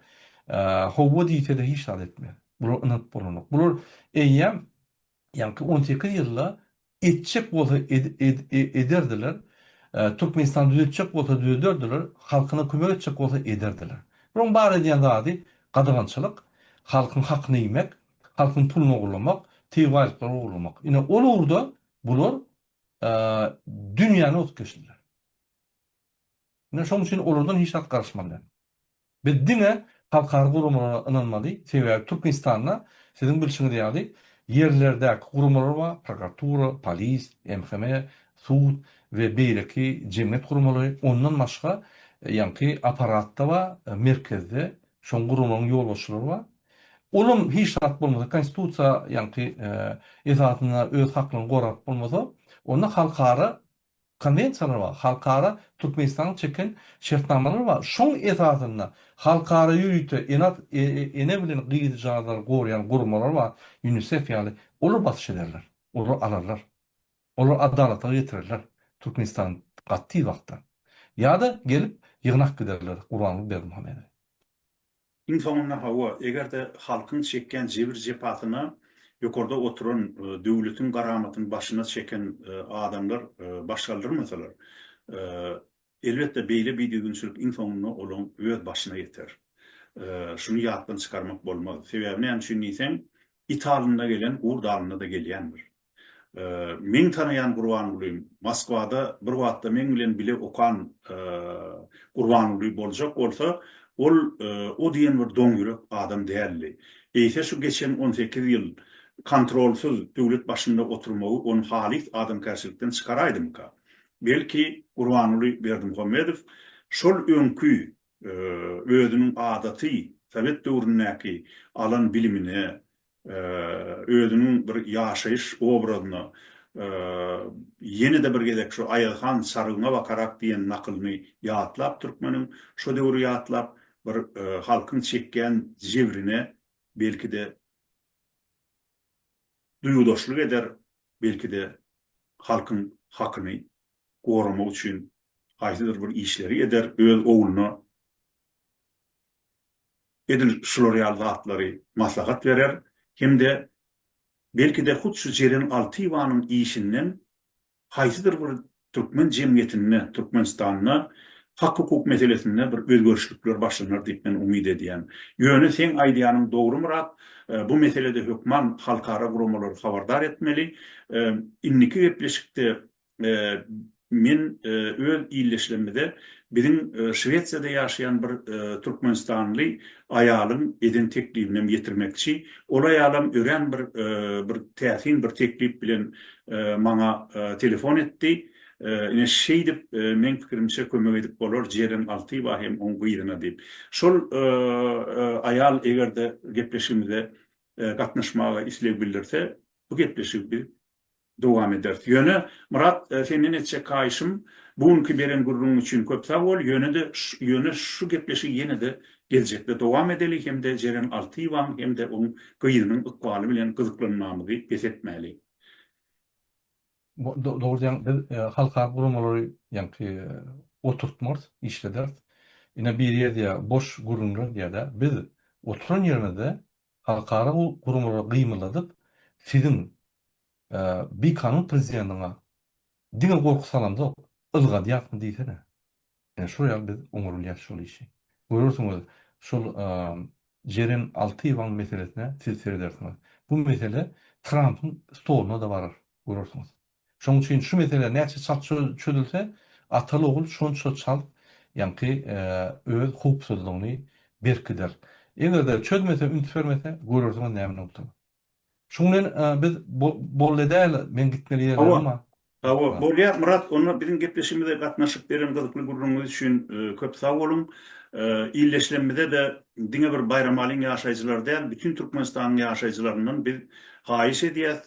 C: howwa diýse-de hiç zat etmez. Bular ynanyp bolanok. Bular eýýäm Ýaňky 18 ýylda etjek bolsa ederdiler, Türkmenistany düzetjek bolsa düzederdiler, halkyna kömek etjek bolsa ederdiler. Bularyň bar edýän zady gadagançylyk, halkyň hakyny iýmek, halkyň puluny ogurlamak, tebigy baýlyklary ogurlamak. Ine ol ugurda bular dünýäni ozup geçdiler. Ine şonuň üçin olardan hiç zat garaşmaly däl. Biz diňe halkara guramalara ynanmaly, sebäbi Türkmenistanda siziň bilşiňiz ýaly ýerlerdäki guramalar bar, prokuratura, polis, MHM, sud we beýleki jemgyýet guramalary, ondan başga ýaňky apparatda bar, merkezde şoň guramalaryň ýolbaşçylary bar. Olam hiç zat bolmasa, konstitusiýa ýaňky esasynda öz haklaryny gorap bolmasa, onda halkara. Konwensiýalar bar, halkara Türkmenistanyň çeken şertnamalary bar. Şoň esasynda halkara ýörite ene ene bilen gyzjagazlary goraýan guramalar bar, UNISEF ýaly, olar basyş ederler, olar alarlar. Olar adalata getirerler Türkmenistany gaty tiz wagtda. Ýa-da gelip ýygnak giderler Gurbanguly Berdimuhamedowy.
B: Iň soňunda hawa, eger-de halkyň çekýän jebir-jepasyna ýokarda oturan, döwletiň garamatyny başyna çeken adamlar baş galdyrmasalar, elbetde beýle bidüzgünçilik iň soňunda olaň öz başyna ýeter. Şuny ýatdan çykarmak bolmaz. Sebäbi näme üçin diýseň, it alynda gelen gurt alynda-da gelýändir. Meň tanaýan Gurbanguly Moskwada bir wagtda meň bilen bile okan Gurbanguly boljak bolsa, ol o diýen bir doňýürek adam däldi. Eýse şu geçen 18 ýyl kontrolsyz döwlet başynda oturmagy ony halys adamkärçilikden çykaraýdymyka? Belki Gurbanguly Berdimuhamedow şol öňki özüniň adaty sowet döwründäki alan bilimine, özüniň bir ýaşaýyş obrazyna ýene-de bir gezek şu Aýazhan çarygyňa bakarak diýen nakylyny ýatlap türkmeniň şo döwri ýatlap bir halkyň çekýän jebrine belki-de duýgudaşlyk eder, belki-de halkyň hakyny goramak üçin haýsydyr bir işleri eder, öz ogluna edil şular ýaly zatlary maslahat berer hem-de belki-de hut şu Jeren Altyýewanyň işinden haýsydyr bir türkmen jemgyýetinde, Türkmenistanda hak-hukuk meselesinde bir özgerişlikler başlanar diýip men umyt edýän. Ýöne seň aýdýanyň dogry Myrat, bu meselede hökman halkara guramalary habardar etmeli. Indiki gepleşikde Men öz ildeşlerimize biziň Şwesiýada ýaşaýan bir türkmenistanly aýalyň eden teklibinem ýetirmekçi. Ol aýalam örän bir bir täsin bir teklip bilen maňa telefon etdi. Ine şeýdip meň pikirimçe kömek edip bolar Jeren Altyýewa hem oň gyzyna diýip. Şol aýal eger-de gepleşigimize gatnaşmaga isleg bildirse bu gepleşigi biz dowam ederis. Ýöne, Myrat, senden etjek haýyşym, bu günki beren gürrüňiň üçin köp sag bol, ýöne-de, ýöne şu gepleşigi ýene-de geljekde dowam edeli hem-de Jeren Altyýewaň hem-de oň gyzynyň ykbaly bilen gyzyklanmamyzy bes etmäli.
C: Dogry diýýäň, biz halkara guramalary ýaňky oturtmarys, işlederis. Ine biri ýazýar, boş gürrüňler diýýär-dä. Biz oturan ýerimizde halkara guramalary gymyldadyp, siziň Bikanun prezidentiňe diňe gorky salamzok, ylgadýasmy diýsene. Ine şol ýaly biz oňarylýas şol işi. Görersiňiz şol Jeren Altyýewaň meselesine siz seredersiňiz. Bu mesele Trampyň stoluna-da barar, görersiňiz. Şonuň üçin şu mesele näçe çalt çözülse, ataly-ogul şonça çalt ýaňky öz howpsuzlygyny berkider. Eger-de çözmese, üns bermese, görersiňiz näme nogta. Şuň bilen biz boldy däl, meň gitmeli ýerlerim bar.
B: Hawa, bolýar Myrat, onda biziň gepleşigimize gatnaşyp beren gyzykly gürrüňiňiz üçin köp sag boluň. Ildeşlerimize-de diňe bir Baýramalyň ýaşaýjylary däl, bütin Türkmenistanyň ýaşaýjylaryndan biz haýyş edýäs,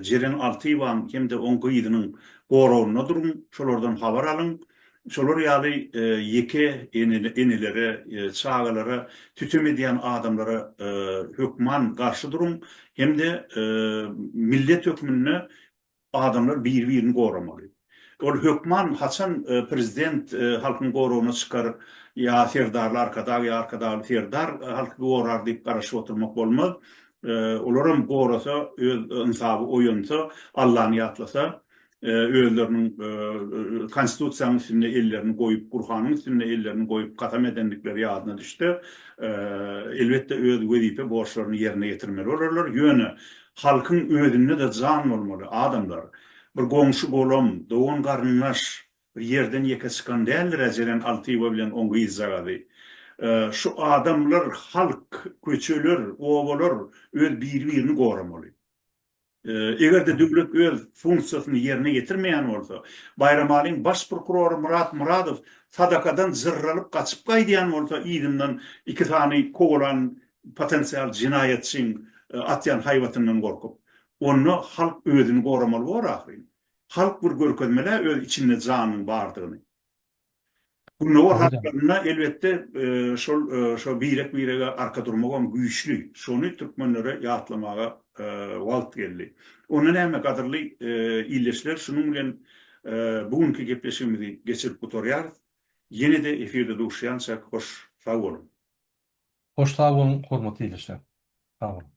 B: Jeren Altyýewaň hem-de oň gyzynyň goragynda duruň, şolardan habar alyň. Şolar ýaly ýeke enelere, çagalara sütem edýän adamlara hökman garşy duruň hem-de millet hökmünde adamlar biri-birini goramaly. Ol hökman haçan prezident halkyň goragyna çykar ýa Serdarly Arkadag ýa Arkadagly Serdar halky gorar diýip garaşyp oturmak bolmaz. Olaram gorasa, öz ynsaby oýansa, Allany ýatlasa, özleriniň Konstitusiýanyň üstünde ellerini goýup, Gurhanyň üstünde ellerini goýup kasam edendikleri ýadyna düşse, elbetde öz wezipe borçlaryny ýerine ýetirmeli bolarlar. Ýöne halkyň özünde-de jan bolmaly, adamlar. Bir goňşy-golam, dogan-garyndaş bir ýerden ýeke çykan däldir-ä Jeren Altyýewa bilen oň gyzjagazy. Şu adamlar, halk, köçeler, obalar öz biri-birini goramaly. Eger-de döwlet öz funksiýasyny ýerine ýetirmeýän bolsa, Baýramalyň baş prokurory Myrat Myradow sadakadan jyrralyp gaçyp gaýdýan bolsa yzyndan iki sany kowalan potensial jenaýatçyň atýan haýbatyndan gorkup, onda halk özüni goramaly bor ahyryn. Halk bir görkezmeli-ä öz içinde janyň bardygyny. Gündogar halklarynda elbetde şol şo birek-birege arka durmagam güýçli. Şony türkmenlere ýatlamaga wagt geldi. Onda näme gadyrly ildeşler şunuň bilen bu günki gepleşigimizi geçirip gutarýarys. Ýene-de efirde duşýançak hoş sag boluň.
C: Hoş sag boluň hormatly ildeşler. Sag boluň.